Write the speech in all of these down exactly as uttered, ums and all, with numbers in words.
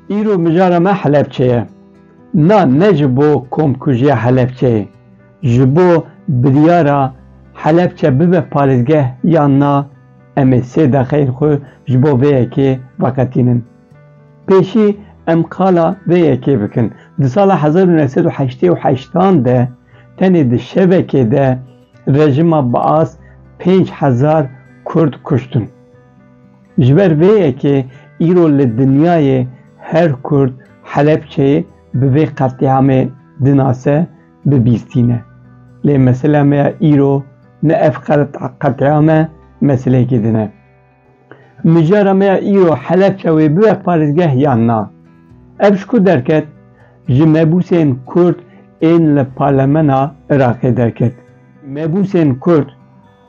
Îro mijara me Helebçe ye. Na ne ji bo komkujiya Helebçeyê, ji bo biryara Helebçe bibe parêzgeh yan na, em ê sê deqeyên xwe ji bo vê yekê veqetînin. Pêşî em qala vê yekê bikin. Di sala hezar û neh sed û heştê û heştan de tenê di şevekê de rejîma Baas pênc hezar Kurd kuştin. Ji ber vê yekê îro li dinyayê her Kurd Helebçeyê bi vê qetlîamê dinase, bi bîr tîne. Lê mesela me ya îro ne ev qet-, qetlîam e, meseleyekî din e. Mijara me ya îro Helebçe wê bibe parêzgeh yan na? Ev ji ku derket? Ji mebûsên Kurd ên li parlemena Iraqê derket. Mebûsên Kurd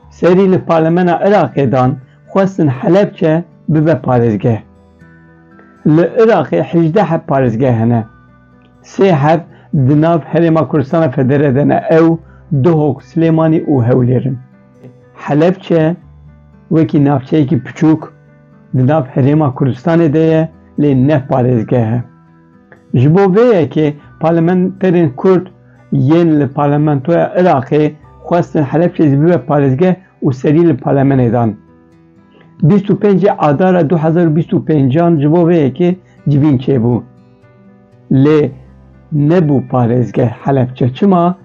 serî li parlemena Iraqê dan, xwestin Helebçe bibe parêzgeh. Li Iraqê hejdeh heb parêzgeh hene. Sê heb di nav Herêma Kurdistana Federe de ne, ew Duhok, Silêmanî û Hewlêr in. Helebçe wekî navçeyekî piçûk di nav Herêma Kurdistanê de ye, lê ne parêzgeh e. Ji bo vê yekê parlamenterên Kurd yên li parlamentoya Iraqê xwestin Helebçe jî bibe parêzgeh û serî li parlamenê dan. Bîst û pêncê Adara du hezar û bîst û pêncan ji bo vê yekê civîn çêbû. Lê nebû parêzgeh Helebçe. Çima?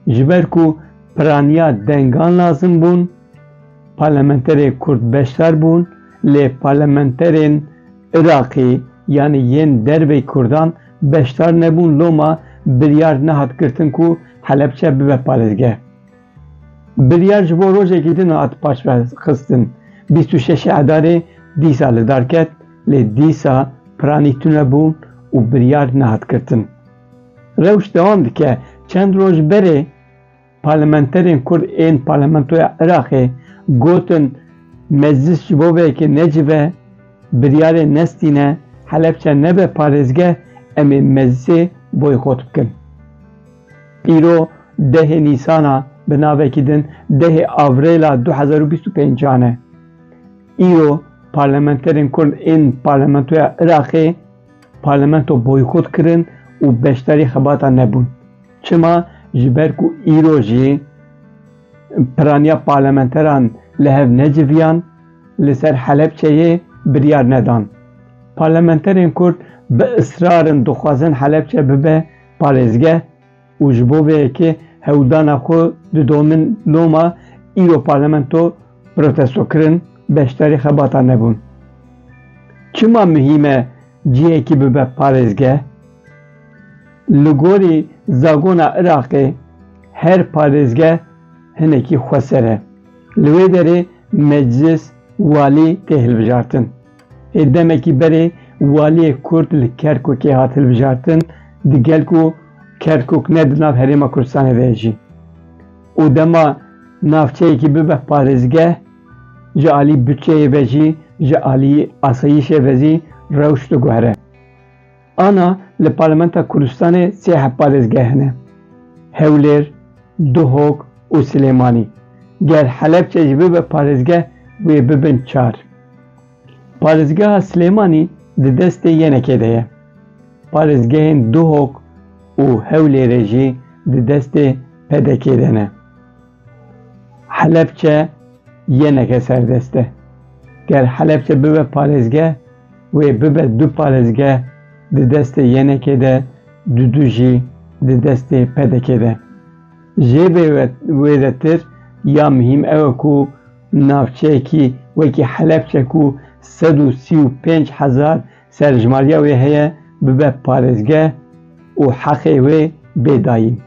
Ji ber ku piraniya dengan lazim bûn, parlamenterê Kurd beşdar bûn, lê parlamenterên Iraqî, yanî yên dervey Kurdan beşdar nebûn, loma biryar nehat girtin ku Helebçe bibe parêzgeh. Biryar ji bo rojekî din hat paşvexistin. Bîst û şeş Adarê dîsa li dar ket, lê dîsa piranî tune bûn û biryar nehat girtin. Rewş dewam dike. Çend roj berê parlamenterên Kurd ên parlamentoya Iraqê gotin, Meclis ji bo vê yekê necive, biryarê nestîne, Helebçe nebe parêzgeh, em ê Meclisê boykot bikin. Îro dehê Nîsana, bi navekî din dehê Avrêla du hezar û bîst û pêncan e. Îro parlamenterên Kurd ên parlamentoya Iraqê parlamento boykot kirin û beşdarî xebata nebûn. Çima? Ji ber ku îro jî piraniya parlamenteran li hev neciviyan, li ser Helebçeyê biryar nedan. Parlamenterên Kurd bi israr in, dixwazin Helebçe bibe parêzgeh û ji bo vê yekê hewldana xwe didomin, loma îro parlamento protesto kirin, beşdarî xebata nebûn. Çima muhîm e cihekî bibe parêzgeh? Li gorî zagona Iraqê her parêzgeh hinekî xweser e. Li wê derê meclis, walî tê hilbijartin. Ê demekî berê waliyê Kurd li Kerkûkê hat hilbijartin, digel ku Kerkûk ne di nav Herêma Kurdistanê de ye jî. Û dema navçeyekî bibe parêzgeh, ji alî budçeyê ve jî, ji alî asayîşê ve jî rewş diguhere. Ana li Parlamenta Kurdistanê sê heb parêzgeh hene. Hewlêr, Duhok û Silêmanî. Ger Helebçe jî bibe parêzgeh, wê bibin çar. Parêzgeha Silêmanî di destê yenekê de ye. Parêzgehên Duhok û Hewlêrê jî di destê P D K'ê de ne. Helebçe yeneke serdest e. Ger Helebçe bibe parêzgeh, wê bibe du parêzgeh di destê yenekê de, dudu jî di destê P D K'ê de. Jê bê we-, wêdetir ya muhîm ew e ku navçeyekî wekî Helebçe ku sed û sî û pênc hezar serjimariya wê heye, bibe parêzgeh û heqê wê bê dayîn.